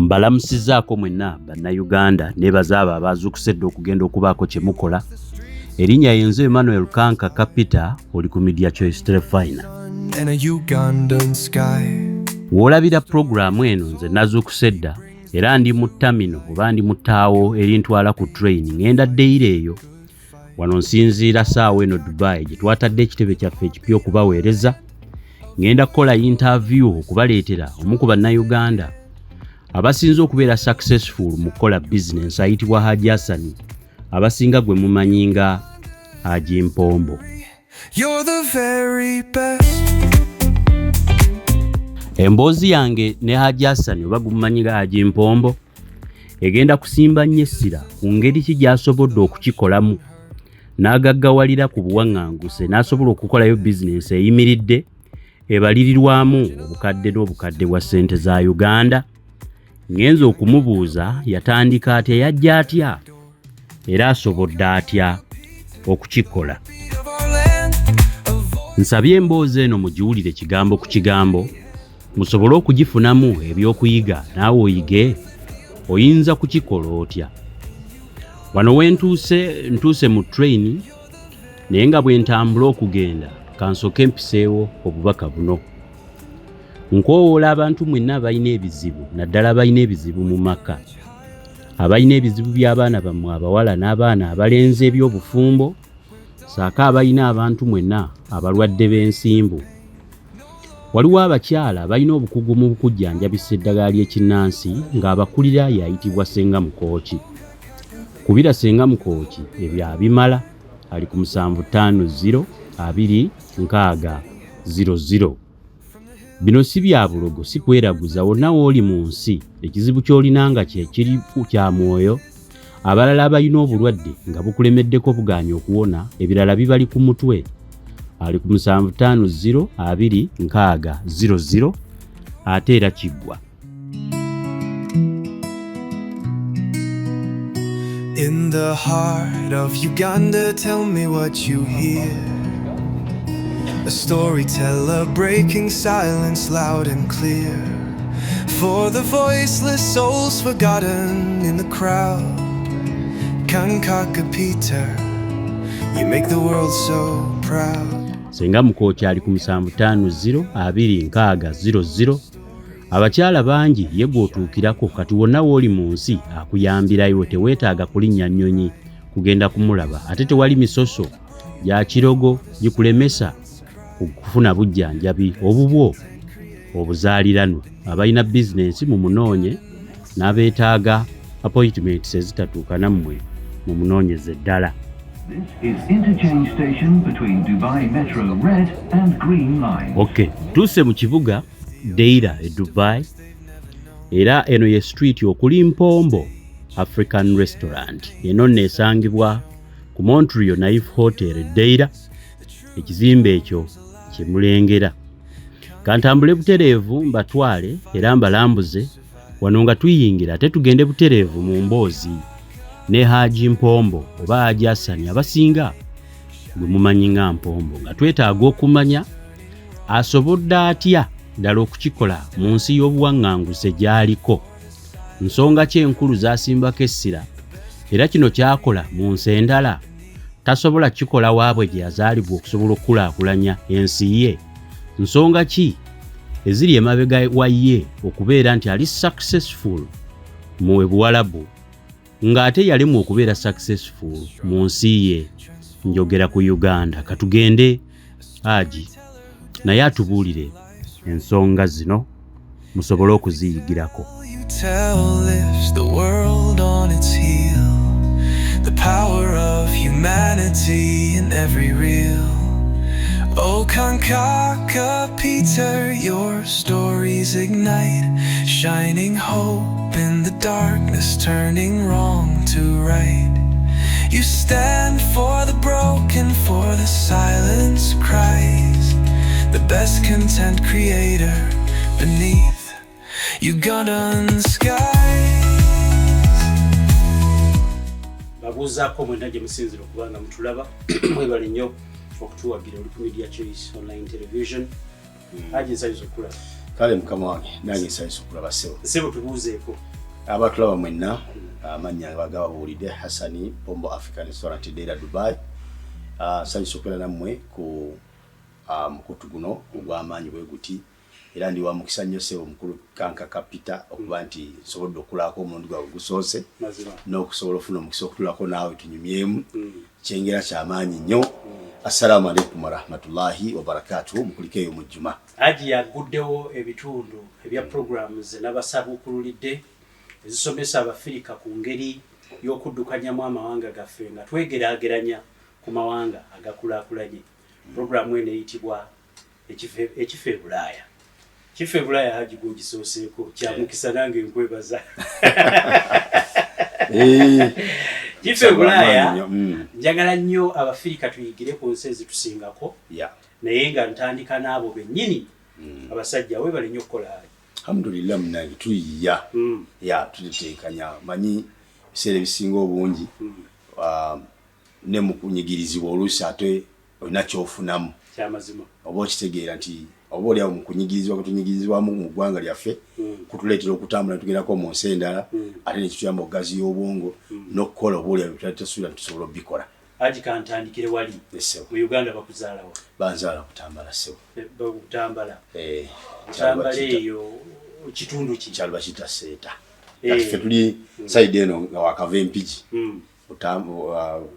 Mbalamusizaako mwenna Bannayuganda, neebaza abo abaazuukuse edda okugenda okubaako kye mukola. Erinnya yenze Emmanuel Kanka Kapita, oli ku Media Choice Terefayina. And a Ugandan sky. W'olabira pulogulaamu eno nze nazuukuse dda era ndi mu tamino oba ndi mu ttaawo erintwala ku train ng'enda Deira eyo. Wano nsinziira saawa eno Dubai gye twatadde ekitebe kyaffe ekipya okubaweereza. Ngenda kukola yintaaviyu okubaleetera omu ku Bannayuganda abasinze okubeera successful mu kukola bizinensi ayitibwa Haji Hassan, abasinga gwe mumanyi nga Haji Mpombo. You're the very best. Emboozi yange ne Haji Hassan oba gumumanyi nga Haji Mpombo egenda kusimba nnyo essira ku ngeri ki gy'asobodde okukikolamu n'agaggawalira ku buwaŋŋanguse n'asobola okukolayo bizinensi eyimiridde ebalirirwamu obukadde n'obukadde bwa ssente za Uganda. Ngenze okumubuuza yatandika atya, yajja atya era asobodde atya okukikola. Nsabye emboozi eno mugiwulire kigambo ku kigambo musobole okugifunamu ebyokuyiga, naawe oyige oyinza kukikola otya. Wano we ntuuse, ntuuse mu train, naye nga bwe ntambula okugenda kansooke mpiseewo obubaka buno. Nkoowoola abantu mwenna abalina ebizibu, naddala abalina ebizibu mu maka, abalina ebizibu by'abaana bammwe abawala n'abaana abalenzi eby'obufumbo, ssaako abalina abantu mwenna abalwadde b'ensimbu. Waliwo abakyala abalina obukugu mu kujjanjabisa eddagala ly'ekinnansi ng'abakulira y'ayitibwa Ssenga Mukooki. Kubira Ssenga Mukooki ebyo abimala, ali ku musanvu ttaano ziro abiri nkaaga ziro ziro. Bino si bya bulogo, si kweraguza, wonna w'oli mu nsi ekizibu ky'olina nga kye kiri kya mwoyo, abalala abalina obulwadde nga bukulemeddeko bugaanye okuwona, ebirala bibali ku mutwe. Ali ku musanvu ttaano ziro abiri nkaaga ziro ziro ate era kiggwa. In the heart of Uganda, tell me what you hear. A storyteller breaking silence loud and clear. For the voiceless souls forgotten in the crowd. Kankaka Peter, you make the world so proud. Senga Mukooki ali ku musanvu ttaano ziro abiri nkaaga ziro ziro. Abakyala bangi ye gw'otuukirako kati wonna w'oli mu nsi akuyambirayo, teweetaaga kulinnya nnyonyi kugenda kumulaba, ate tewali misoso gya kirogo gikulemesa kufuna bujjanjabi obubwo obuzaaliranwa. Abalina bizinensi mumunoonye, n'abeetaaga appointments ezitatuuka nammwe mumunoonyeze ddala. This is interchange station between Dubai Metro Red and Green Line. Okay, tuuse mu kibuga Deira e Dubai, era eno ye street okuli Mpombo African Restaurant. Eno nno esangibwa ku Montreal Naif Hotel e Deira, ekizimbe ekyo kye mulengera. Kantambule butereevu mbatwale era mbalambuze wano nga tuyingira, ate tugende butereevu mu mboozi ne Haji Mpombo oba Haji Hassan, abasinga gwe mumanyi nga Mpombo, nga twetaaga okumanya asobodde atya ddala okukikola mu nsi y'obuwaŋŋanguse gy'aliko, nsonga ki enkulu z'asimbako essira, era kino ky'akola mu nsi endala tasobola kukikola waabwe gye yazaalibwa okusobola okukulaakulanya ensi ye, nsonga ki eziri emabega wa ye okubeera nti ali successful mu Buwalabu ng'ate yalemwa okubeera successful mu nsi ye. Njogera ku Uganda. Katugende Haji naye atubuulire ensonga zino musobole okuziyigirako. You tell lifts the world on its heel. The power of humanity in every reel. Oh Kankaka Peter, your stories ignite, shining hope in the darkness, turning wrong to right. You stand for the broken, for the silence cries, the best content creator beneath Ugandan skies. Babuuzaako mwenna gye musinzira okuba nga mutulaba, mwebale nnyo okutuwagira. Oli ku Media Choice Online Television. Haji, nsanyusa okulaba. Kale mukama wange, nange nsanyusa okulaba ssebo. Ssebo, tubuuzeeko. Abatulaba mwenna, amannya bagababuulidde, Hassani Bombo, African Restaurant, Deira, Dubai. Nsanyusa okubeera nammwe ku mukutu guno ogw'amaanyi bwe guti, era ndi wa mukisa nnyo, ssebo omukulu Kankaka Peter, okuba nti nsobodde okukulako omulundi gwawe gusoose n'okusobola okufuna omukisa okutulako naawe tunyumyemu. Kyengera kyamaanyi nnyo. Assalaamu alaikum warahmatullahi wabarakatuhu. Mukuliko eyo mujjuma. Haji yaguddewo ebitundu ebya programs nabasabuukululidde ezisomesa Abafirika ku ngeri y'okuddukanyamu amawanga gaffe nga twegeraageranya ku mawanga agakulaakulanye. Puroguramu eno eyitibwa Ekifo e Bulaaya. Kifo e Bulaaya, Haji, gw'ogisooseeko, kyamukisa, nange nkwebaza. Kifo e Bulaaya, njagala nnyo Abafirika tuyigire ku nsi ezitusingako, naye nga ntandika n'abo bennyini abasajja. Weebale nnyo okukola, Haji. Alhamdulillah, munange, tuyiya ya tutetenkanya. Manyi ebiseera ebisinga obungi, ne mu kunyigirizibwa oluusi ate olina kyofunamu. Kyamazima. Oba okitegeera nti oba oliawo mu kunyigirizibwa kwetunyigirizibwamu mu ggwanga lyaffe kutuleetera okutambula netugendako mu nsi endala, ate nekituyamba okugaziya obwongo n'okukola oba oliawo byetwali tetusuubira nti tusobola obikola. Haji, kantandikire wali. Essebo. Mu Uganda bakuzaalawa? Banzaala Butambala, ssebo. Butambala? Eh. Butambala eyo kitundu ki? Kyalo bakiyita Seeta. Kati ffe tuli side eno nga wakava Empigi,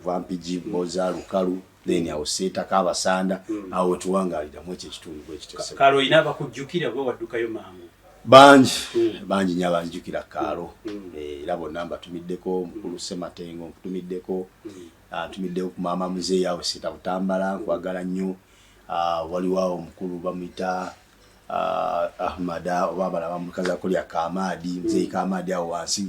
va Mpigi, Boza, Lukalu, then awo Seeta, Kabasanda, awo wetuwangaliramu ekyo ekitundu bwekityo, ssebo. Kaalo olina abakujjukira oba waddukayo mangu? Bangi, bangi nnyo abanjukira kaalo. Era bonna mbatumiddeko. Mukulu Sematengo nkutumiddeko. Ntumiddeko ku maama muzeeyi awo Seeta Butambala, nkwagala nnyo. Waliwo awo omukulu bamuyita Ahmada, oba abalala bamukazako lya Kamaadi, muzeeyi Kamaadi awo wansi,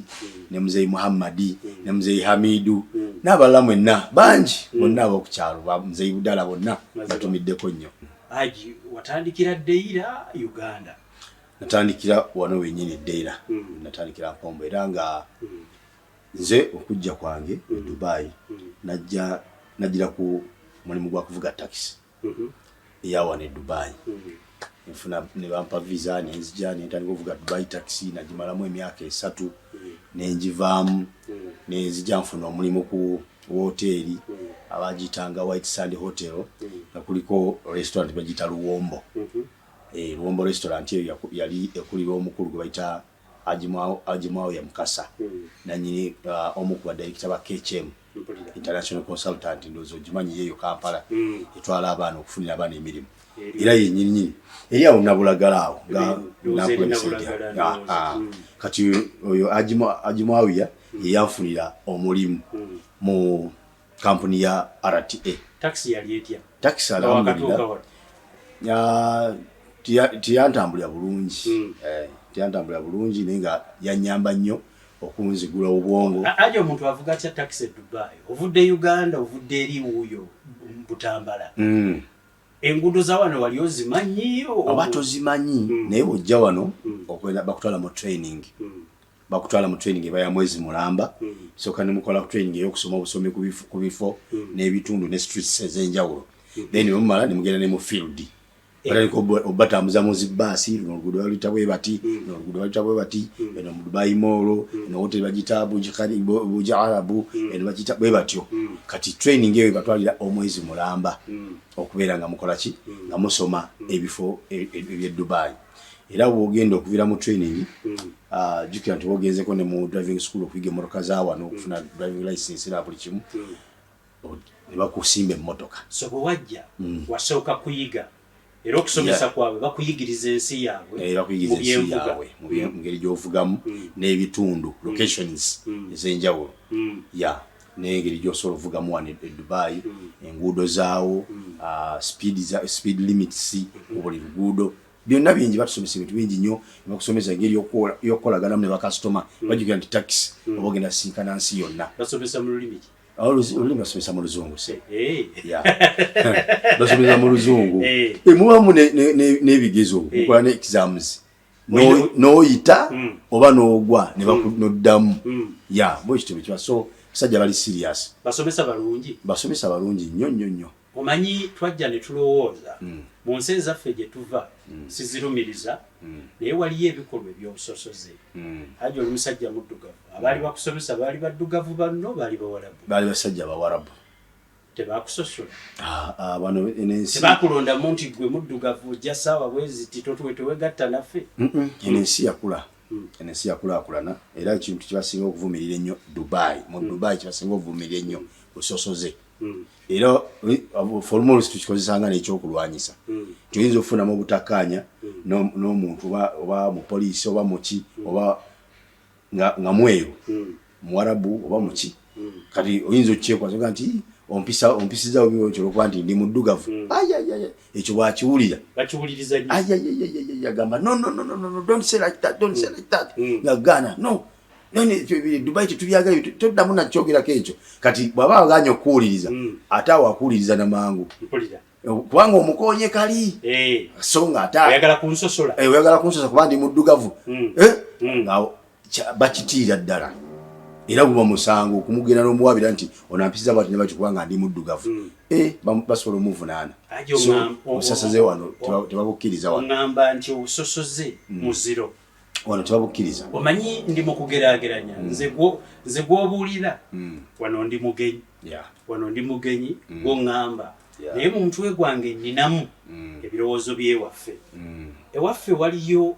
ne muzeeyi Muhammadi, ne muzeeyi Hamidu, n'abalala mwenna bangi bonna ab'okukyalo, muzeeyi Budala, bonna batumiddeko nnyo. Haji, watandikira Deira, Uganda? Natandikira wano wenyini Deira. Natandikira Mpombo, era nga nze okujja kwange e Dubai najja najjira ku mulimu gwa kuvuga takisi eyawano e Dubai. Nfuna ne bampa visa, nenzija nentandika okuvuga Dubai taxi. Nagimalamu emyaka 3, nenjivaamu, nenzija nfuna omulimu ku woteeri abagiyitanga White Sand Hotel, nga kuliko restaurant bagiyita Luwombo. Luwombo Restaurant eyo yali ekulirwa omukulu gwe bayita Ajimwawo Mukasa, nanyini omu ku badirekita ba KHM International Consultant. Ndowooza ogimanyi, yeeyo Kampala etwala abaana okufunira abaana emirimu, era yenyininyini eri awo Nabulagala awo nga kati oyo Ajimwawiya yeyanfunira omulimu mu kampuni ya RTA. Taxi yali etya? Taxi, alhamdulillah, teyantambulira bulungi, teyantambulira bulungi, naye nga yanyamba nnyo okunzigula obwongo. Aje, omuntu avuga atya taxi e Dubai? Ovudde Uganda, ovudde eri wuuyo Butambala. Enguudo za wano wali ozimanyi? Oba tozimanyi, naye bwojja wano bakutwala mu training. Bakutwala mu training eba ya mwezi mulamba. Soka nemukola training ey'okusoma obusomi ku bifo n'ebitundu ne streets ez'enjawulo, then bwemumala nemugenda ne mu field, batandika obatambuza mu zibaasi. Luno oluguudo baluyita bwe bati, luno oluguudo baluyita bwe bati, eno mu Dubai Mall, eno hotel bagiyita Burj Arab, eno bagiyita bwe batyo. Kati training eyo ebatwalira omwezi mulamba okubeera nga mukola ki, nga musoma ebifo eby'e Dubai. Era bwogenda okuviira mu training, jjukira nti bwogenzeko ne mu driving school okuyiga emmotoka za wano, okufuna driving license na buli kimu, ne bakusimba emmotoka. So bwe wajja, wasooka kuyiga, era okusomesa kwabwe bakuyigiriza ensi yaabwe? Bakuyigiriza ensi yaabwe mu ngeri gy'ovugamu n'ebitundu, locations ez'enjawulo, ya n'engeri gy'osobola okuvugamu wano e Dubai, enguudo zaawo, speed limits ku buli luguudo, byonna bingi. Batusomesa ebintu bingi nnyo, nebakusomesa engeri y'okukolaganamu ne bakasitoma. Bajjukira nti taxi oba ogenda sinkana nsi yonna. Basomesa mu lulimi ki? Olulimi basomesa mu Luzungu se. Basomesa mu Luzungu. Mubamu n'ebigezo, mukola ne exams, n'oyita oba n'ogwa n'oddamu. Ya, bwe kityo bwe kiba. So basajja bali serious. Basomesa balungi? Basomesa balungi nnyo nnyo nnyo. Omanyi, twajja ne tulowooza mu nsi ezaffe gye tuva, sizirumiriza, naye waliyo ebikolwa ebyobusosoze. Haji, oli musajja muddugavu. Abaali bakusomesa baali baddugavu banno, baali Bawalabu? Baali basajja Bawarabu. Tebakusosola? Ah, ah, bano eno ensi Tebakulondamu nti gwe muddugavu, ojja saawa bweziti, totuwe, tewegatta naffe? Eno ensi yakula, eno ensi yakulaakulana, era ekintu kyebasinga okuvumirira ennyo Dubai, mu Dubai kyebasinga okuvumirira ennyo busosoze. Era olumu olusi tukikozesanga nekyokulwanyisa nti oyinza okufunamu obutakkaanya n'omuntu oba mupoliisi oba muki oba nga mweru, Muwarabu oba muki. Kati oyinza okukyekwasa nti ompisa ompisiza bubi olwokuba nti ndi muddugavu. Ayayaya, ekyo bwakiwulira Bakiwuliriza nnyo. Ayayayayaya, agamba, "No, no, no, no, no, no, don't say like that, don't say like that." Nga gaana, "No, no, no, ekyo Dubai tetubyagala ebyo, toddamu nakyogerako ekyo." Kati bw'aba aganye okuwuliriza, ate awo akuwuliriza namangu. Mpulira. Kubanga omukonye kali. So nga ate oyagala kunsosola. Oyagala kunsosola kuba ndi muddugavu. Nga bakitiira ddala, era guba musango okumugenda n'omuwabira nti ono ampisiza bwati ne bati kubanga ndi muddugavu. Basobola omuvunaana. Ajo. So obusosoze wano tebabukkiriza wano. Oŋŋamba nti obusosoze muziro? Wano tebabukkiriza. Omanyi, ndi mu kugeraageranya, nze gw'obuulira wano ndi mugenyi. Wano ndi mugenyi, gw'oŋŋamba. Naye mu mutwe gwange nninamu ebirowoozo by'ewaffe. Ewaffe waliyo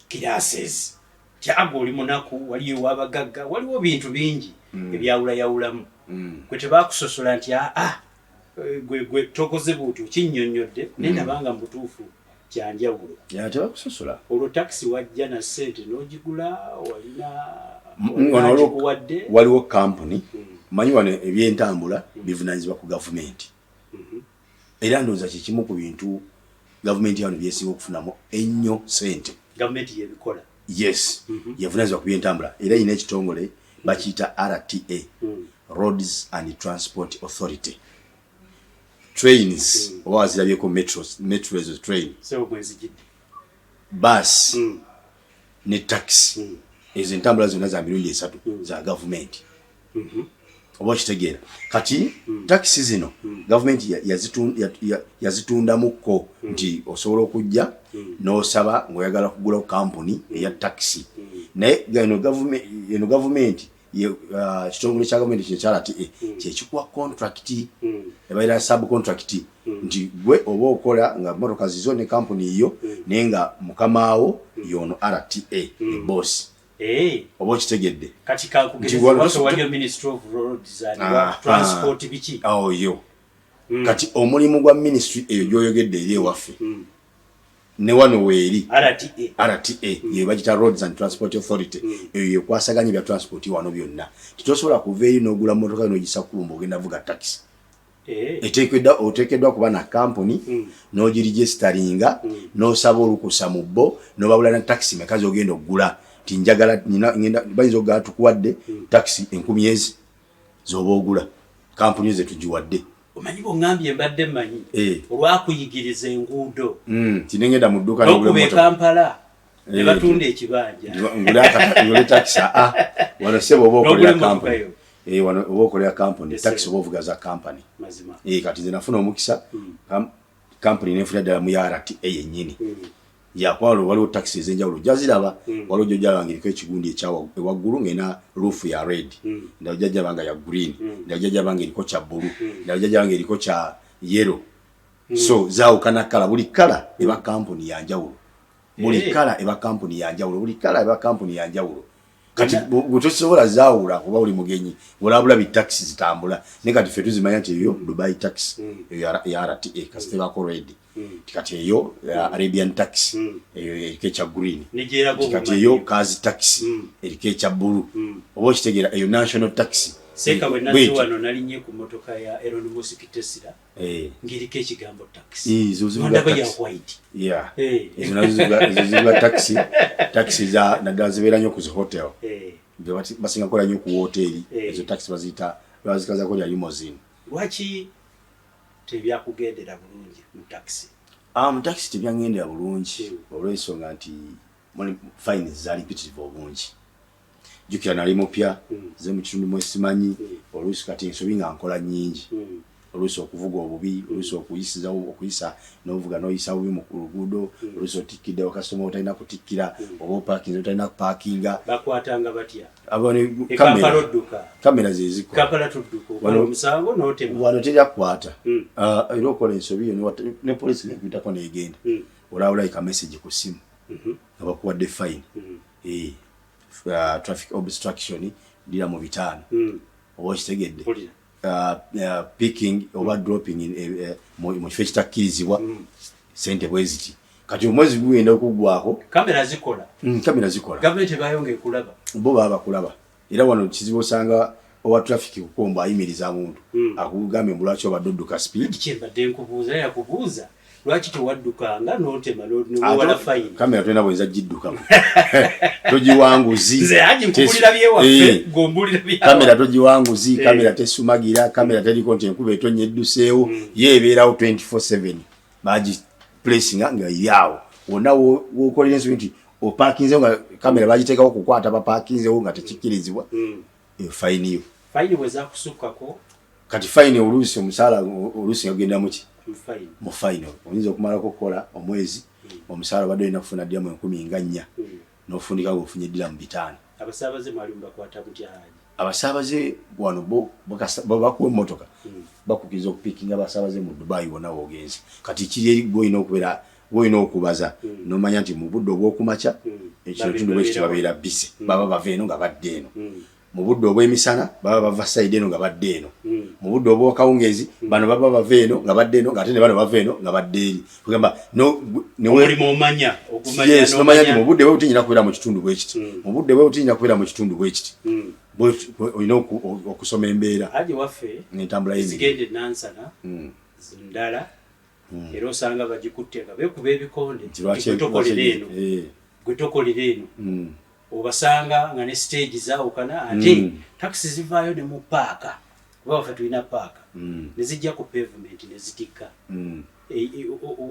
classes, kyaga oli munaku, waliyo ewabagagga, waliwo bintu bingi ebyawulayawulamu. Gwe tebakusosola nti aa, gwe tokoze buuti? Okinnyonnyodde, naye ndabanga mu butuufu kyanjawulo. Yeah, tebakusosola. Olwo takisi wajja na ssente n'ogigula, walina Wano agikuwadde? Waliwo kampuni. Manyi wano ebyentambula bivunanyizibwa ku gavumenti, era ndowooza kyekimu ku bintu gavumenti yano byesinga okufunamu ennyo sente. Gavumenti yebikola? Yes, yavunanyizibwa ku byentambula, era erina ekitongole bakiyita RTA, Roads and Transport Authority. Trains oba wazirabyeko, metro ezo train, Sebo, gwenzijidde. bus ne taxi, ezo entambula zonna za mirundi esatu za gavumenti, oba okitegeera? Kati takisi zino gavumenti yazitundamuko nti osobola okujja n'osaba ng'oyagala kugula kampuni eya takisi, naye eno gavumenti kitongole kya gavumenti kino kya RTA kyekikuwa contract, ebaira sub contract, nti gwe oba okola nga motoka zizo ne kampuni yo, naye nga mukamaawo yono RTA ebosi. Oba okitegedde? Kati Nti kankugereza, waffe waliyo Ministry of Roads and Transport, biki. Oyo kati omulimu gwa ministry eyo gyoyogedde eri ewaffe ne wano weeri. RTA. RTA yeyo bagita Roads and Transport Authority. Eyo yekwasaganya ebya transport wano byonna. Titosobola kuva eri n'ogula motoka n'ogisa kumba ogenda vuga taxi. Oteekeddwa kuba na kampuni n'ogiregisteringa, n'osaba olukusa mu bo, n'obabula na takisi meka z'ogenda okugula, nti njagala bayinza okugala tukuwadde takisi 1000 ezi z'oba ogula, kampuni ze tugiwadde. Omanyi, bwoŋŋambye mbadde mmanyi olwakuyigiriza enguudo. Nti nengenda mu dduuka n'okuba n'ogula e emmotoka. Kampala ne batunda ekibanja. Ngule takisi. Aa, wano sebo oba okolera N'ogula emmotoka kampuni. yo. Wano oba okolera kampuni. Yes, Takisi sir. oba ovuga za kampani. Mazima. Kati nze nafuna omukisa, kampuni nenfuna ddala mu RTA yennyini. Yakwalo waliwo takisi ez'enjawulo, ojja ziraba. Waliwo gyojjalaba nga eriko ekigundi ekya ewaggulu ng'erina roof ya red, ndala ojja giraba nga ya green, ndala ojja giraba nga eriko kya bbulu, ndala ojja giraba nga eriko kya yellow. So zaawukana colour. Buli colour eba kampuni ya njawulo, buli colour eba kampuni ya njawulo, buli colour eba kampuni ya njawulo. Kati gwe tosobola zaawula kuba buli mugenyi olabula bi takisi zitambula, naye kati ffe tuzimanya nti eyo Dubai taxi, eyo ya RTA kasita ebako red. Kati eyo ya Arabian taxi, eyo eriko ekya green. Negyeraga Kati obumanyi. eyo Kazi taxi eriko ekya bbulu, oba okitegeera? Eyo national taxi. Seeka, bwe nazze Bwetyo. wano, nalinye ku motoka ya Elon Musk Tesla ng'eriko ekigambo taxi. Ezo zivuga Ndaba ya taxi. white. Yeah. Ezo nazo ezo zivuga taxi. Taxi za naddala zibeera nnyo ku zi hotel. Basinga kukola nnyo ku woteeri. Ezo taxi baziyita, bazikazako lya limousine. Lwaki tebyakugendera bulungi mu taxi? Ah, mu taxi tebyangendera bulungi olw'ensonga nti muli fines zaali mpitirivu obungi. Jjukira nali mupya, ze mu kitundu mwesimanyi, oluusi kati ensobi nga nkola nnyingi. Oluusi okuvuga obubi, oluusi okuyisizawo, okuyisa n'ovuga n'oyisa bubi mu luguudo, oluusi otikkidde wakasitoma otalina kutikkira, oba opaakinze otalina kupaakinga. Bakwatanga batya? Abo ne E Kampala kamera, odduka. Kamera zezikola. Kampala tudduka, okola omusango n'otema. Wano terya kukwata. Ah, era okola ensobi yo ne poliisi nekuyitako negenda, olaba like message ku ssimu nga bakuwadde fine. Eh, traffic obstruction dirham 5, oba okitegedde? Mpulira. Picking oba dropping mu kifo ekitakkirizibwa, sente bwe ziti. Kati omwezi gugenda okuggwako. Kamera zikola? Kamera zikola. Gavumenti ebayo ng'ekulaba? Bo baba bakulaba. Era wano kizibu osanga owa traffic kukombo ayimiriza muntu, akugambye mbu lwaki obadde odduka speed. Kyembadde nkubuuza, yakubuuza lwaki tewaddukanga n'otema newewala fayini. Kamera tolina bwenza giddukamu, togiwanguzi. Nze Haji nkubulira byewaffe, gwombulira byawa. Kamera togiwanguzi, kamera tesumagira, kamera teriko nti enkuba etonnya edduseewo. Ye ebeerawo 24/7, bagiplacinga nga eri awo wonna wokolera ensobi nti opakinzewo, nga kamera bagiteekawo kukwata bapakinzewo nga tekikkirizibwa, eyo fayini yo. Fayini bwe zakusukkako? Kati fayini oluusi omusaala oluusi gagenda muki? Mu fayini. Mu fayini. Oyinza okumalako okukola omwezi, omusaala obadde olina kufuna dirham 1004, n'ofundika ng'ofunye dirham 500. Abasaabaze mwali mubakwata mutya, Haji? Abasaabaze wano bo bo bakuwa emmotoka, bakukkiriza okupiikinga abasaabaze mu Dubai wonna w'ogenze. Kati kiri eri gwe, olina okubeera gwolina okubaza nomanya nti mu budde obw'okumakya ekino ekitundu bwe kiti babeera busy, baba bava eno nga badda eno. Mu budde obw'emisana baba bava side eno nga badda eno. Mu budde obw'akawungeezi bano baba bava eno nga badda eno, ng'ate ne bano bava eno nga badda eri. Kugamba omulimu omanya ogumanya. Yes, nomanya nti mu budde bwe buti nyina kubeera mu kitundu bwe kiti, mu budde bwe buti nyina kubeera mu kitundu bwe kiti. Olina okusoma embeera Haji waffe n'entambula y'emirimu. Zigenda enansana ndala, era osanga bagikutte nga beekuba ebikonde. Nti lwaki Gwe tokolera eno, gwe tokolera eno. Obasanga nga ne stage zaawukana, ate takisi zivaayo ne mu paaka, kuba waffe tulina paaka, ne zijja ku pavement ne zitikka.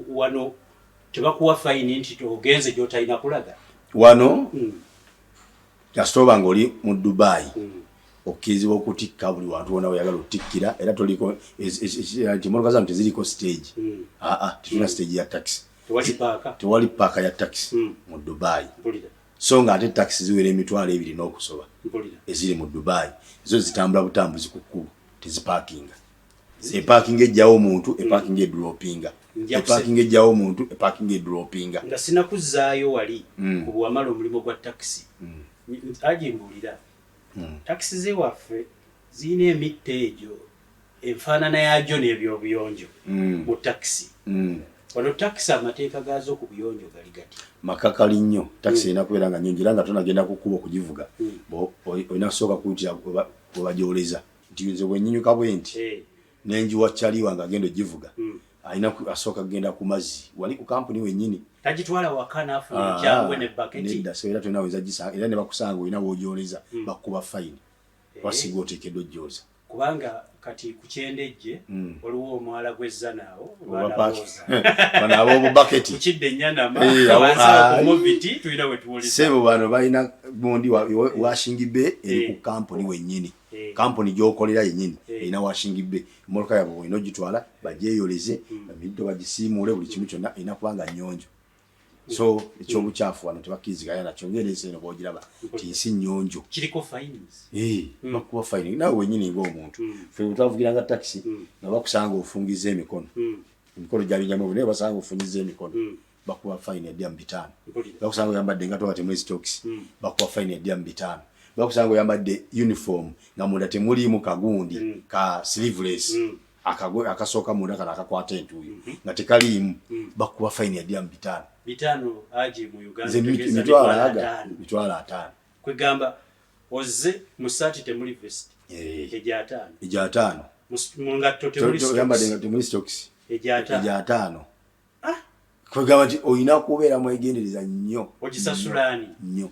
Wano tebakuwa fayini nti ogenze gy'otalina kulaga? Wano kasita oba ng'oli mu Dubai, okkirizibwa okutikka buli wantu wonna weyagala otikkira. Era toliko nti emotoka zano teziriko stage. Aa, tetulina stage ya taxi. Tewali paaka? Tewali paaka ya taxi mu Dubai. So nga ate taxi ziwera 20,000 n'okusoba eziri mu Dubai, zo zitambula butambuzi ku kkubo, tezipaakinga. Epaakinga ejjawo omuntu, epaakinga edropinga. Epaakinga ejjawo omuntu, epaakinga edropinga. Nga sinakuzzaayo wali ku bwamala omulimu gwa takisi, Haji mbuulira, takisi zewaffe zirina emitto egyo, enfaanana yaagyo n'ebyobuyonjo mu takisi? Wano takisi amateeka gaazo ku buyonjo gali gati? Makakali nnyo. Takisi erina kubeera nga nnyonjo, era nga tonagenda ku kkubo okugivuga, olina kusooka kuyitira webajoleza nti nze bwenyinyuka bwe nti nenjiwa kyali wange agenda ogivuga, alina asooka kugenda ku mazzi wali ku kampuni wennyini. Tagitwala waka n'afuna ekyangwe ne baketi? Nedda. So era tolina weza gisanga, era ne bakusanga olina woojoleza, bakuba fayini, wasinga oteekeddwa ojjooza. Kubanga kati ku Kyendejje waliwo omwala gw'ezzanaawo. Bano ab'obubaketi. Kukidde enyanama wansi awo ku Moviti tulina we tuwuliza. Sebo, bano balina gundi washing bay eri ku kampuni wennyini. Kampuni gy'okolera yennyini erina washing bay. Emmotoka yaabwe olina ogitwala bagyeyoleze, emiddo bagisiimuule, buli kimu kyonna erina kuba nga nnyonjo. So ekyobukyafu wano tebakkiriziganya nakyo, ngaera ensi eno bwogiraba ti nsi nnyonjo. Kiriko fines? Bakuba fine naawe wenyini ngaomuntu. Ffe bwe twavugiranga takisi, nga bakusanga ofungiza emikono, emikono gyabinyamu, naye basanga ofunyiza emikono, bakuba fine ya dirham 500. Bakusanga oyambadde engato nga temuli socks, bakuba fine ya dirham 500. Bakusanga oyambadde uniform nga munda temuliimu kagundi ka sleeveless, akasooka munda kano akakwata entuuyo nga tekaliimu, bakuba fine ya dirham 500. 500, Haji, mu Uganda Nze otegeeza mitwalo 50,000. Aga 50,000. Kwegamba ozze mu saati temuli vest, egya 500. Egya 500. Mu ngatto temuli Oyambadde socks, nga temuli socks, egya 500. Egya 500. Kwegamba nti olina kubeera mwegendereza nnyo. Ogisasula ani? Nnyo.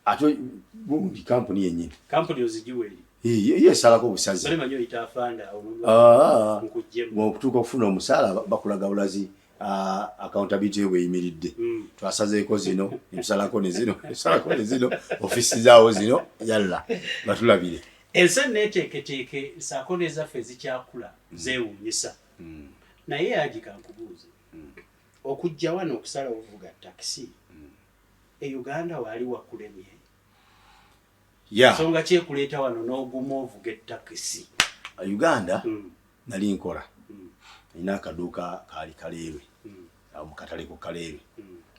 Ate gundi kampuni yennyini. Kampuni ozigiwa eri? Ye esalako obusazi. Bale manyi oyita afande awo nkuggyemu. Okutuuka okufuna omusaala bakulaga bulazi accountability yo bweyimiridde. Twasazeeko zino, netusalako ne zino, netusalako ne zino, ofisi zaawo zino, yalla batulabire. Ensi enneeteeketeeke saako n'ezaffe ezikyakula zeewuunyisa. Naye Haji kankubuuze, okujja wano okusalawo ovuga takisi, e Uganda waali wakulemye? Nsonga ki ekuleeta wano n'oguma ovuga ettakisi? Uganda nali nkola, nina akaduuka kaali Kaleerwe, awo mu katale ku Kaleerwe,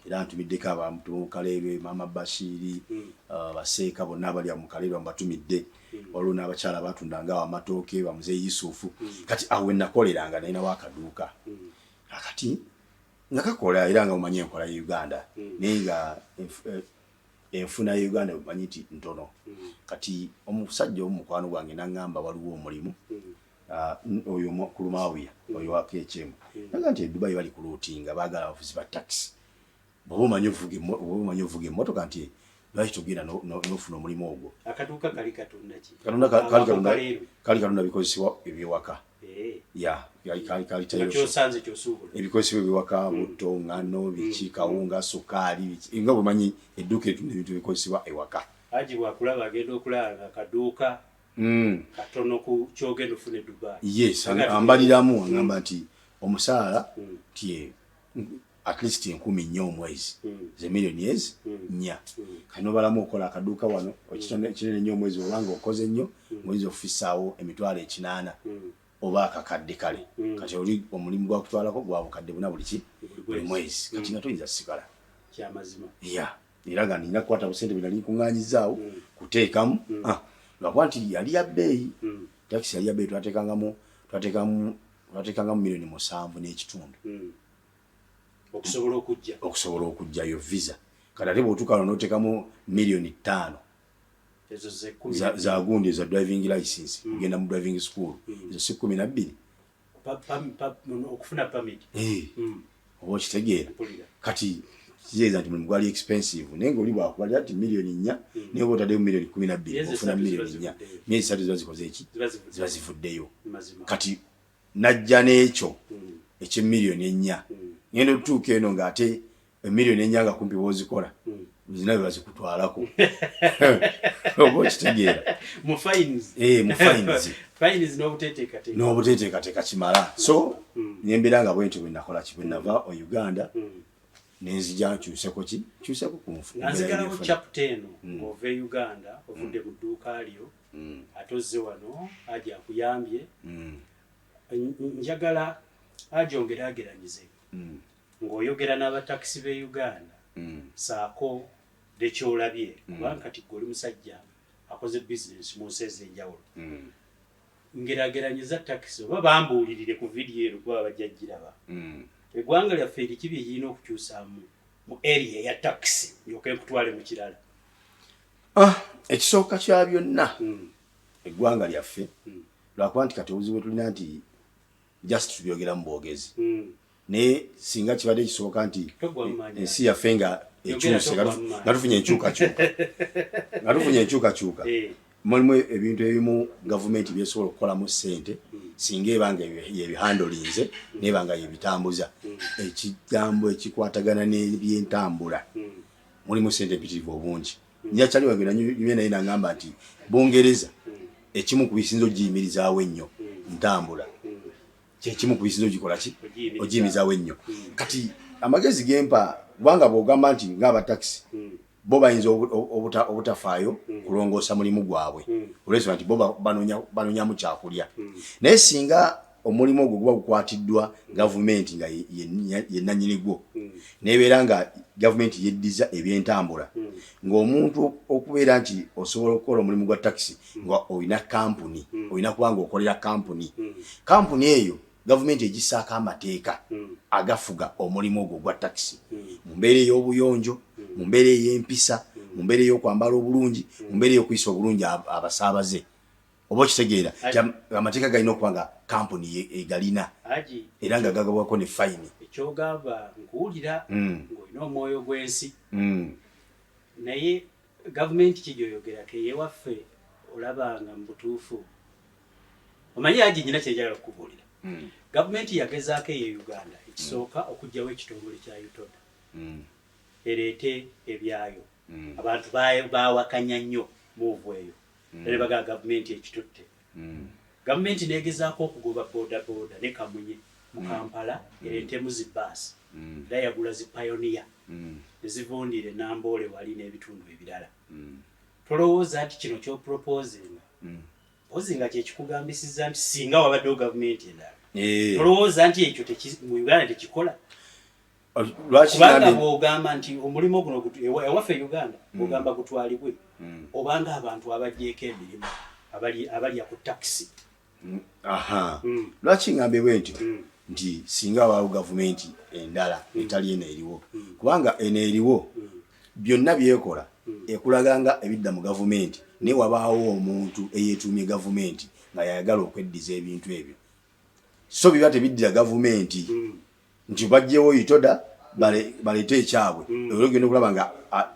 era ntumiddeko abantu mu Kaleerwe, Maama Bashiri, baseeka bonna abali awo mu Kaleerwe mbatumidde. Waliwo n'abakyala abatundanga awo amatooke, bamuzeeyi Yusufu. Kati awo we nakoleranga nalinawo akaduuka, akati nga kakola, era nga omanyi enkola ya Uganda, naye nga enfuna ya Uganda omanyi nti ntono. Kati omusajja omu mukwano gwange naŋŋamba waliwo omulimu, oyo Kulumaawiya oyo wa KHM, naga nti e Dubai bali kuluutinga, baagala abavuzi ba taxi, bw'oba omanyi ovuga emmotoka, nti lwaki togenda n'ofuna omulimu ogwo. Akaduuka kali katunda ki? Kali katunda bikozesebwa ebyewaka. Ya, kali kyosanze kyosuubula. Ebikozesebwa ebyewaka, butto, ŋŋano, biki, kawunga, sukaali, biki, nga bwemanyi edduuka etunda ebintu ebikozesebwa ewaka. Haji bwakulaba agenda okulaba nga kaduuka katono ku kyogenda ofuna e Dubai. Yes, ambaliramu agamba nti omusaala ti at least 4,000 omwezi, ze miliyoni ezi 4. Kati nobalamu okola akaduuka wano ekinene nnyo omwezi, obanga okoze nnyo ngoyinza okufissaawo 800,000 oba akakadde. Kale kati oli omulimu gwakutwalako gwa 400,000 buli ki buli mwezi, kati nga toyinza sigala. Kyamazima. Ya, era nga nina kukwata busente bwe nali nkuŋŋaanyizaawo kuteekamu, lwakuba nti yali ya bbeeyi, takisi yali ya bbeeyi, twateekangamu 7.5 miliyoni. Okusobola okujja. Okusobola okujjayo visa. Kati ate bw'otuuka wano n'oteekamu 5 miliyoni Ezo ze 10. Za gundi eza driving license, kugenda mu driving school, ezo si 12? Okufuna permit. Eh, oba okitegeera? Mpulira. Kati kitegeeza nti mulimu gwali expensive, naye ngaoli bwakubalira nti 4 miliyoni, naye oba otaddemu 12 miliyoni, Myezi ofuna 3 miliyoni ziba 4. zivuddeyo. Myezi 3 ziba zikoze eki? Ziba zivuddeyo. Ziba zivuddeyo. Mazima. Kati najja n'ekyo ekyemiliyoni 4, ngenda otutuuka eno ng'ate 4 miliyoni nga kumpi bwozikola zina bwe bazikutwalako, oba okitegeera? Mu fines. Eh, mu fines. Fines n'obuteteekateeka. N'obuteteekateeka kimala. So nembeera nga bwentyo bwe nakola ki, bwe nava e Uganda nenzija nkyuseko ki, nkyuseko ku nfu. Nga nzigalawo chapter eno, ng'ova e Uganda, ovudde mu dduuka lyo, ate ozze wano, Haji akuyambye. Njagala Haji ongeraageranyize ng'oyogera n'abatakisi b'e Uganda saako nekyolabye, kubanga kati gwe oli musajja akoze bizinesi mu nsi ez'enjawulo. Ngerageranyiza takisi, oba bambuulirire ku vidiyo eno kuba bajja giraba, eggwanga lyaffe eriki bye lirina okukyusaamu mu area ya takisi, ndyoke nkutwale mu kirala. Ah, ekisooka kya byonna, eggwanga lyaffe, lwakuba nti kati obuzibu bwe tulina nti just tubyogeramu bwogezi, naye singa kibadde kisooka nti Toggwa mu maanyi. ensi yaffe nga Yogera, ekyuse, toggwa mu maanyi. nga tufunye enkyukakyuka, nga tufunye enkyukakyuka, mulimu ebintu ebimu gavumenti byesobola okukolamu ssente singa eba nga yebihandolinze, neba nga yebitambuza. Ekigambo ekikwatagana n'ebyentambula, mulimu ssente empitirivu obungi. Nyakyali wange nanyumye naye nagamba nti Bungereza ekimu ku bisinza ogiyimirizaawo ennyo ntambula, kyekimu ku bisinza ogikola ki, Ogiyimirizaawo. ogiyimirizaawo ennyo. Kati amagezi gempa, kubanga bw'ogamba nti ng'abatakisi bo bayinza obutafaayo kulongoosa mulimu gwabwe olwensonga nti bo banonyamu kyakulya, naye singa omulimu ogwo guba gukwatiddwa gavumenti nga ye nannyini gwo, nebeera nga gavumenti yeddiza ebyentambula, ng'omuntu okubeera nti osobola okukola omulimu gwa takisi nga olina kampuni, olina kuba nga okolera kampuni, kampuni eyo gavumenti egisaako amateeka agafuga omulimu ogwo ogwa takisi mu mbeera ey'obuyonjo, mu mbeera ey'empisa, mu mbeera ey'okwambala obulungi, mu mbeera ey'okuyisa obulungi abasaabaze, oba okitegeera nti amateeka galina okuba nga kampuni egalina Haji, era nga gagabwako ne fayini. Ekyogamba nkuwulira ng'olina omwoyo gw'ensi, naye gavumenti ki gyoyogerako eyewaffe? Olabanga mu butuufu omanyi, Haji, nyina kyenjagala okukubuulira. Gavumenti yagezaako eye Uganda ekisooka okuggyawo ekitongole kya UTODA ereete ebyayo. Abantu bawakanya nnyo move eyo. Era baga gavumenti ekitutte. Gavumenti negezaako okugoba boda boda ne kamunye mu Kampala ereetemu zi baasi. Era yagula zi Pioneer nezivundira e Namboole wali n'ebitundu ebirala. Tolowooza nti kino ky'oproposinga, mpozi nga kyekikugambisizza nti singa wabaddewo gavumenti endala, tolowooza nti ekyo mu Uganda tekikola? Lwaki? Kubanga bw'ogamba nti omulimu guno ewaffe Uganda, bw'ogamba gutwalibwe, obanga abantu abaggyeko emirimu abalya ku takisi. Aha. Lwaki ngambye bwe ntyo nti singa wabaawo gavumenti endala etali eno eriwo? Kubanga eno eriwo byonna byekola ekulaga nga ebidda mu gavumenti, naye wabaawo omuntu eyeetuumye gavumenti nga yayagala okweddiza ebintu ebyo, so biba tebiddira gavumenti nti bajjewo itoda baleete ekyabwe. Era ogenda okulaba nga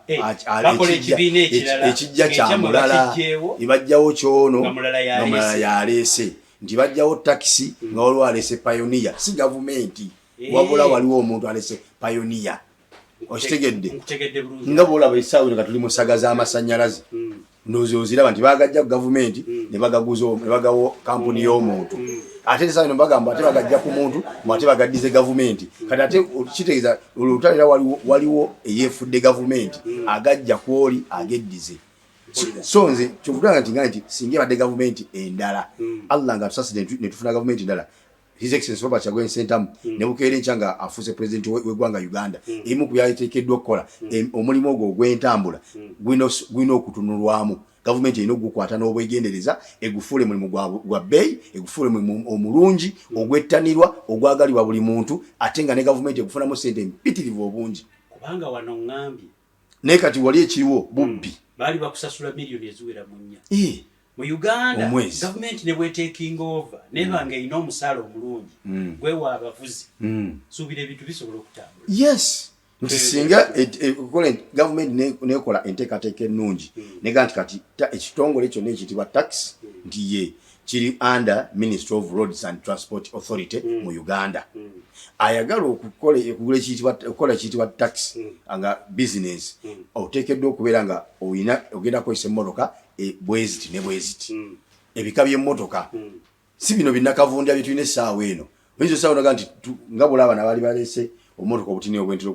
Eh, bakola ekibiina ekirala, ekijja kya ng'ekyammwe mulala, bakiggyeewo, ebajjawo kyono nga mulala nga mulala yaleese. Yaleese nti bajjawo takisi nga waliwo aleese Pioneer, si gavumenti, wabula waliwo omuntu aleese Pioneer. Okitegedde? Nkutegedde bulungi. Nga bwolaba essaawa eno nga tuli mu saga z'amasannyalaze, ndowooza oziraba nti bagajja ku gavumenti ne bagaguza, ne bagawo kampuni y'omuntu. Ate essaawa eno bagamba ate bagajja ku muntu mu ate bagaddize gavumenti. Kati ate kitegeeza olwo olutalo era waliwo eyeefudde gavumenti agajja ku oli ageddize. So nze kyovudanga nti nga nti singa ebadde gavumenti endala, Allah nga tusasire ne tufuna gavumenti endala, His Excellency Robert Kyagulanyi Ssentamu ne bukeera enkya nga afuuse pulezidenti w'eggwanga Uganda, ebimu ku byateekeddwa okukola, omulimu ogwo ogw'entambula gulina okutunulwamu. Gavumenti erina okugukwata n'obwegendereza, egufuule mulimu gwa bbeeyi, egufuule mulimu omulungi ogwettanirwa, ogwagalibwa buli muntu, ate nga ne gavumenti egufunamu ssente empitirivu obungi. Kubanga wano ŋŋambye Naye kati wali ekiriwo bubbi. Baali bakusasula miliyoni eziwera mu 4 mu Uganda. Omwezi. Gavumenti ne bwetekinga over neba nga erina omusaala omulungi gwewa abavuzi, suubira ebintu bisobola okutambula. Yes, nti singa gavumenti nekola enteekateeka ennungi nega nti kati ekitongole kyonna ekiyitibwa tax nti ye kiri under Ministry of Roads and Transport Authority mu Uganda, ayagala okukola okugula okukola ekiyitibwa tax nga business, oteekeddwa okubeera nga oyina ogenda kukozesa emmotoka bweziti ne bweziti, ebika by'emmotoka, si bino binakavundya bye tulina essaawa eno. Oyinza osaawa onaga nti nga bwolaba nabaali balese obumotoka obutini obwentera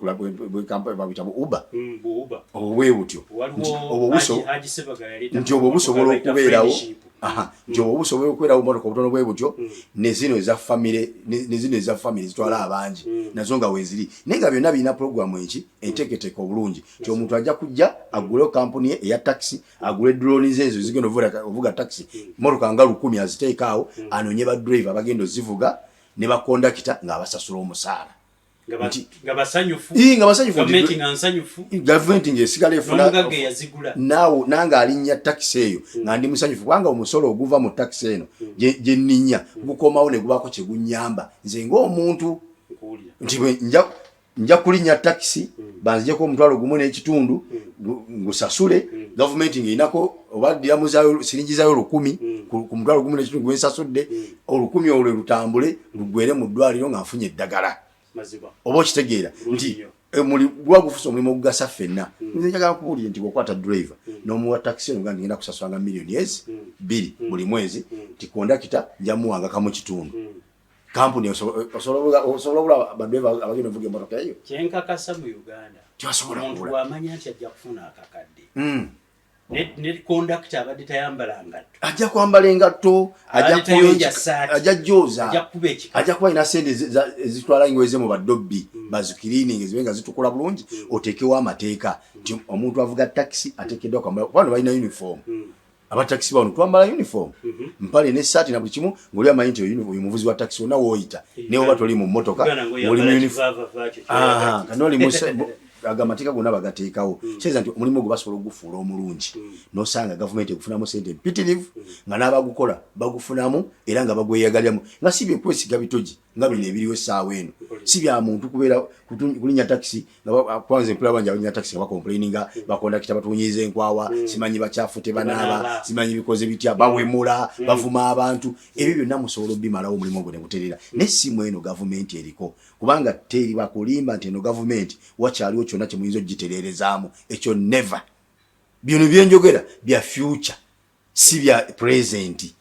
babuyita bu Uber. Bu Uber. Obwo bwe butyo nti Waliwo obwo buso Haji Sebagala yaleeta nti obwo busobola bayita okubeerawo. Friendship. Aha, nti obwo busobola okubeerawo obumotoka obutono bwe butyo, ne zino eza famire, ne zino eza famire zitwala abangi nazo nga weeziri, naye nga byonna birina puroguramu eki enteeketeeke obulungi nti omuntu ajja kujja agulewo kampuni ye eya takisi, agule drone ze ezo zigenda ovuga takisi, motoka nga 1000 aziteeka awo, anoonye ba driver abagenda ozivuga ne bakondakita ng'abasasula omusaala. Nga basanyufu. Ii, nga basanyufu. Gavumenti nga nsanyufu. Gavumenti ng'esigala efuna. N'omugagga eyazigula. Naawe nange alinnya takisi eyo nga ndi musanyufu, kubanga omusolo oguva mu takisi eno gye nninnya gukomawo ne gubaako kye gunnyamba nze ng'omuntu. Nkuwulira. Nti bwe nja kulinnya takisi banzijeko 1500 ngusasule gavumenti ng'erinako oba ddiramu zaayo siringi zaayo 1000 ku 1500 gwe nsasudde, 1000 olwo lutambule lugwere mu ddwaliro nga nfunye eddagala. Mazima. Oba okitegeera Bulungi nti nnyo. Guba gufuuse omulimu ogugasa ffenna. Nze njagala kubuulire nti bw'okwata driver n'omuwa takisi eno nga ngenda kusasulanga miliyoni ezi 2 buli mwezi, nti kondakita nja muwanga 1.5, kampuni osobola obula badriver abagenda ovuga emmotoka eyo? Kyenkakasa mu Uganda, Tebasobola omuntu kugula. bw'amanya nti ajja kufuna akakadde, ne kondakita abadde tayambala ngatto Ajja kwambala engatto, ajja Abadde tayonja saati. Ajja joza. Ajja kukuba ekika. Ajja kuba alina sente ezitwala engoye ze mu badobbi bazikiriininge zibe nga zitukula bulungi. Oteekewo amateeka nti omuntu avuga takisi ateekeddwa kwambala, kubano balina uniform. Abatakisi bano twambala uniform, mpale n'essaati na buli kimu, ng'oli amanyi nti oyo muvuzi wa takisi. Wonna wooyita, naye oba toli mu mmotoka, Uganda ng'oli mu ng'oyambala uniform. kivaavava kyo. Aha, kati oli ago amateeka gonna bagateekawo, kitegeeza nti omulimu ogwo basobola okugufuula omulungi nosanga gavumenti egufunamu sente empitirivu, nga n'abagukola bagufunamu era nga bagweyagaliramu, nga si byekwesiga bitogi nga bino ebiriwo essaawa eno. Si bya muntu kubeera kulinnya takisi nga kwanza empula bangi abalinnya takisi nga bakomplaininga bakondakita batuwunyiza enkwawa, simanyi bakyafu, tebanaaba, Tebanaaba. simanyi bikoze bitya, bawemula, bavuma abantu. Ebyo byonna musobola obimalawo omulimu ogwo ne gutereera, naye si mu eno gavumenti eriko, kubanga teri bakulimba nti eno gavumenti wakyaliwo kyonna kye muyinza okugitereerezaamu. Ekyo never. Bino byenjogera bya future. Si bya present.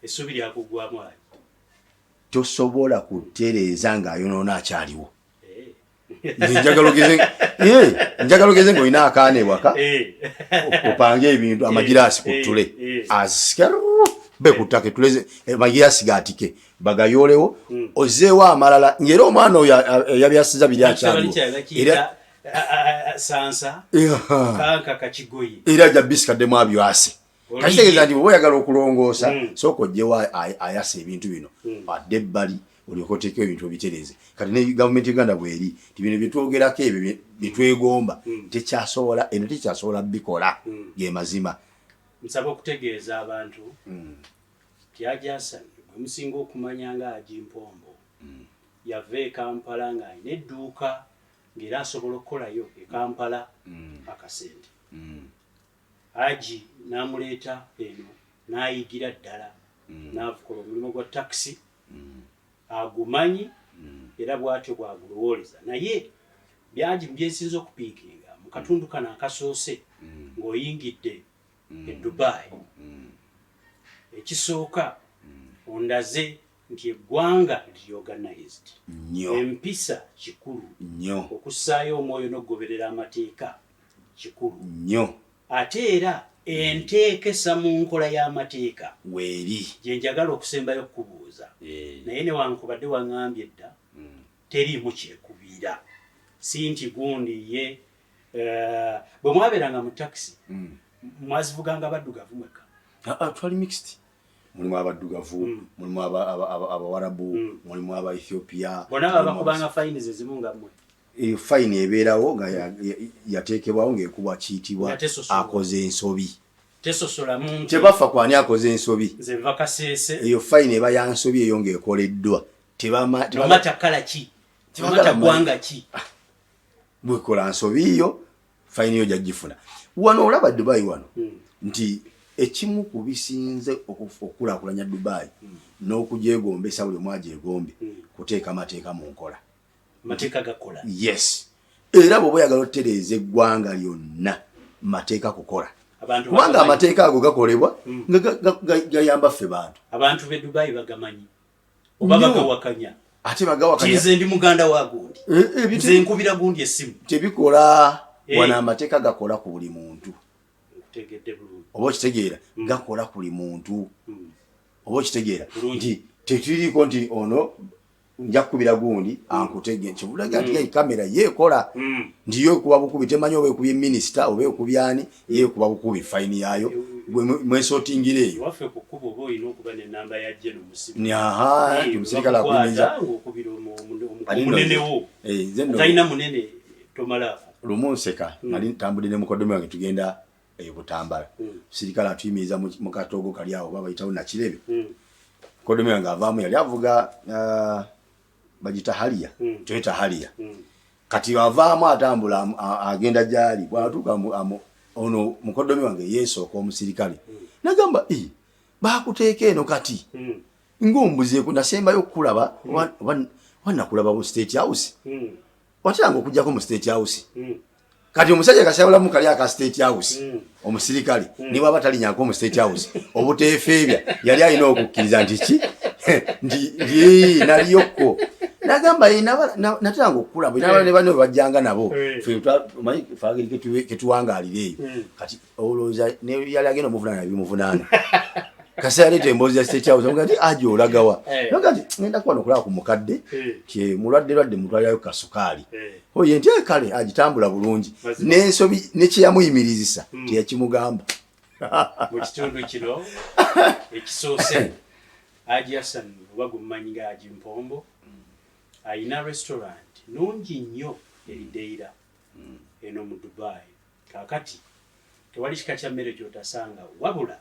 Essuubi lyakuggwamu ali. Tosobola kutereeza ng'ayonoona akyaliwo. Nze njagala ogeze eh, njagala ogeze ng'olina akaana ewaka opange ebintu amagiraasi ku ttule asike be ku ttaka ettule amagiraasi gaatike bagayoolewo ozzeewo amalala ng'era omwana oyo eyabyasiza biri akyaliwo era sansa kanka kakigoye era ajja bisikaddemu abyase. Kakitegeeza nti bw'oba oyagala okulongoosa sooka oggyewo ayasa ebintu bino adde ebbali olyoke oteekewo ebintu obitereeze. Kati ne gavumenti Uganda bweri nti bino byetwogerako ebyo byetwegomba tekyasobola eno tekyasobola bikola ge mazima. Nsaba okutegeeza abantu nti Haji Hassan gwe musinga okumanya nga Haji Mpombo yava e Kampala ng'alina edduuka ng'era asobola okukolayo e Kampala akasente. Haji n'amuleeta eno n'ayigira ddala n'akola omulimu gwa takisi agumanyi era bw'atyo bw'agulowooleza. Naye byangi mu byensinze okupiikinga mu katundu kano akasoose ng'oyingidde e Dubai. Ekisooka ondaze nti eggwanga liri organized. Nnyo. Empisa kikulu. Nnyo. Okussaayo omwoyo n'okugoberera amateeka kikulu. Nnyo. Ate era enteekesa mu nkola y'amateeka Weeri. gye njagala okusembayo okukubuuza. Naye newankubadde waŋŋambye dda teriimu kyekubiira. Si nti gundi ye bwe mwabeeranga mu takisi mwazivuganga baddugavu mwekka? Twali mixed. Mulimu abaddugavu, mulimu abawarabu, mulimu aba Ethiopia. Bonna babakubanga fayini ze zimu nga mmwe? Eyo fayini ebeerawo nga yateekebwawo ng'ekubwa kiyitibwa Nga tesosolwa. akoze ensobi. Tesosola muntu. Tebafa kwani akoze ensobi. Nze nva Kasese. Eyo fayini eba ya nsobi eyo ng'ekoleddwa. No matter colour ki? No matter ggwanga ki? Bwekola nsobi yo, fayini yo ojja gifuna. Wano olaba Dubai wano nti ekimu ku bisinze okukulaakulanya Dubai n'okugyegombesa buli omu agyegombe kuteeka mateeka mu nkola. Amateeka gakola. Yes. Era bw'oba oyagala otereeza eggwanga lyonna mateeka kukola. Abantu Kubanga bagamanyi. amateeka ago gakolebwa nga gayamba ffe bantu. Abantu b'e Dubai bagamanyi. Oba Nnyo. bagawakanya. Ate bagawakanya. Nze ndi muganda wa gundi. Nze nkubira gundi essimu. Tebikola. Wano amateeka gakola ku buli muntu. Nkutegedde bulungi. Oba okitegeera, gakola ku buli muntu. Oba okitegeera nti tetiriiko nti ono nja kukubira gundi ankutege. Kibulaga nti ye kamera yeekola nti yo ekuba bukubi, temanyi oba ekubye minisita oba ekubye ani, ye ekuba bukubi fayini yaayo gwe mwesootingira eyo. Waffe ku kkubo oba olina okuba n'ennamba ya Geno musibe. Aha, nti omusirikale akuyimiriza. Bakukwata ng'okubira Ate nno omunene wo. Nze nno Talina munene tomalaako. Lumu nseka, nali ntambudde ne mukoddomi wange tugenda e Butambala. Omusirikale atuyimiriza mu katoogo kali awo oba bayitawo Nakirebe. Mukoddomi wange avaamu yali avuga bagita Harrier, Toyota Harrier. Kati avaamu atambula agenda gy'ali, bw'atuuka ono mukoddomi wange yeesooka omusirikale. Nagamba, baakuteeka eno kati. Ng'ombuzeeko nasembayo okukulaba, oba nakulaba mu State House. Wateranga okuggyako mu State House. Kati omusajja kasabulamu kali aka State House, omusirikale, ne bw'aba talinyako mu State House, obuteefeebya yali alina okukkiriza nti ki? Nti, naliyokko. Nagamba, nateranga okukulaba, ne banne bwe bajjanga nabo. Ffe omanyi, ffe ageri ketuwangaalira eyo. Kati olowooza ne yali agenda omuvunaana bimuvunaana. Kasita yaleeta emboozi ya State House, amugamba nti, Aje olagawa? Nagamba nti, ngenda kuba nokulaba ku mukadde, kye mulwadde lwadde mutwalirayo kasukaali. Oye nti, kale, agitambula bulungi. Mazima. N'ensobi, ne kye yamuyimirizisa, teyakimugamba. Mu kitundu kino ekisoose, Haji Hassan oba gumumanyi nga Haji Mpombo alina restaurant nungi nnyo eri Deira eno mu Dubai. Kaakati tewali kika kya mmere ky'otasanga, wabula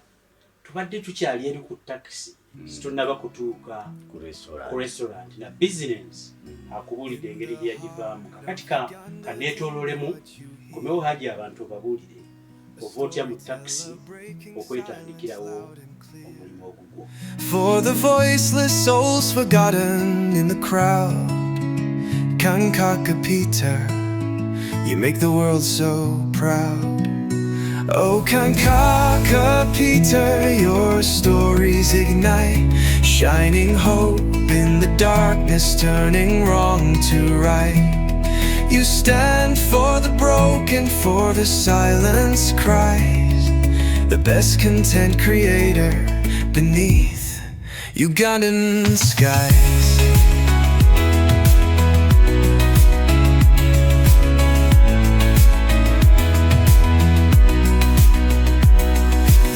tubadde tukyali eri ku takisi, situnnaba kutuuka Ku restaurant. ku restaurant na business. Akubuulidde engeri gye yagivaamu. Kakati kaneetoololemu komewo Haji, abantu obabuulire ova otya mu takisi okwetandikirawo omulimu ogugwo. For the voiceless souls forgotten in the crowd, Kankaka Peter, you make the world so proud. Oh, Kankaka Peter, your stories ignite, shining hope in the darkness, turning wrong to right. You stand for the broken, for the silence cries, the best content creator beneath Ugandan skies.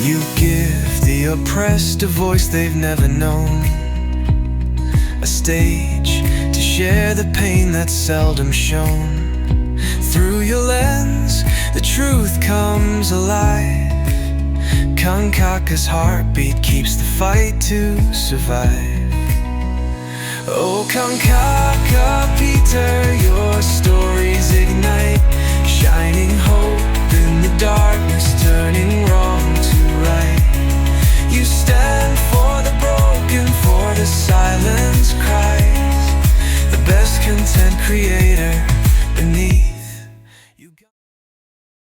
You give the oppressed a voice they've never known, a stage to share the pain that's seldom shown. Through your lens, the truth comes alive. Kankaka's heartbeat keeps the fight to survive. Oh, Kankaka Peter, your stories ignite, shining hope in the darkness, turning wrong to right. You stand for the broken, for the silence cries, the best content creator